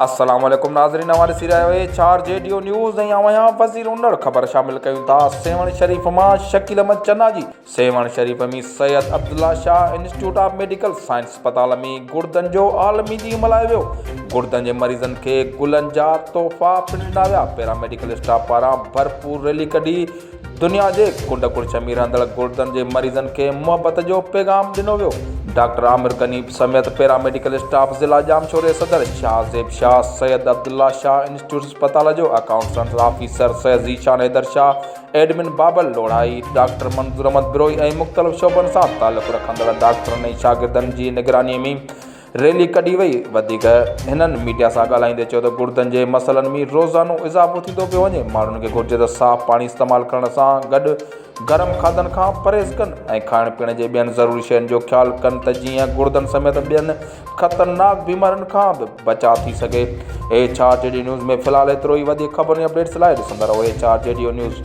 السلام عليڪم ناظرين اوهان ڏسي رهيا آهيو H R G D news ۽ آئون آهيان وزير انڙ خبر شامل ڪيون ٿا سيوهڻ شريف مان شڪيل احمد چنا جي Sehwan Sharif ۾ Syed Abdullah Shah institute of medical science اسپتال ۾ گڙدن جو عالمي ڏينهن ملهايو ويو گڙدن جي مريضن کي گلن جا تحفا پڻ ڏنا ويا پيرا ميڊيڪل اسٽاف پاران ڀرپور ريلي ڪڍي دنيا جي ڪنڊ ڪڙڇ ۾ رهندڙ گڙدن جي مريضن کي محبت جو پيغام ڏنو ويو. ڊاڪٽر عامر غني سميت پيرا ميڊيڪل اسٽاف ضلع ڄامشوري صدر شاهه زيب شاهه، سيد عبدالله شاهه انسٽيٽيوٽ اسپتال جو accountant officer Syed Zeeshan Haider Shah, admin Babal Lorhai, doctor Manzoor Ahmed Brohi ۽ مختلف شعبن سان تعلق رکندڙ ڊاڪٽرن ۽ شاگردن جي نگراني ۾ ريلي ڪڍي وئي. وڌيڪ هنن ميڊيا سان ڳالهائيندي چيو ته گڙدن جي مسئلن ۾ روزانو اضافو ٿيندو پيو وڃي، ماڻهن کي گهرجي ته صاف پاڻي استعمال ڪرڻ سان گڏ گرم کاڌن کان پرهيز ڪن ۽ کائڻ پيئڻ جي ٻين ضروري شين جو خيال ڪن ته جيئن گڙدن سميت ٻين خطرناڪ بيمارين کان به بچاء ٿي سگهي. H R G D news ۾ في الحال ايترو ئي وڌيڪ خبرن ۽ اپڊيٽس لاء ڏسندا رهو H R G D news.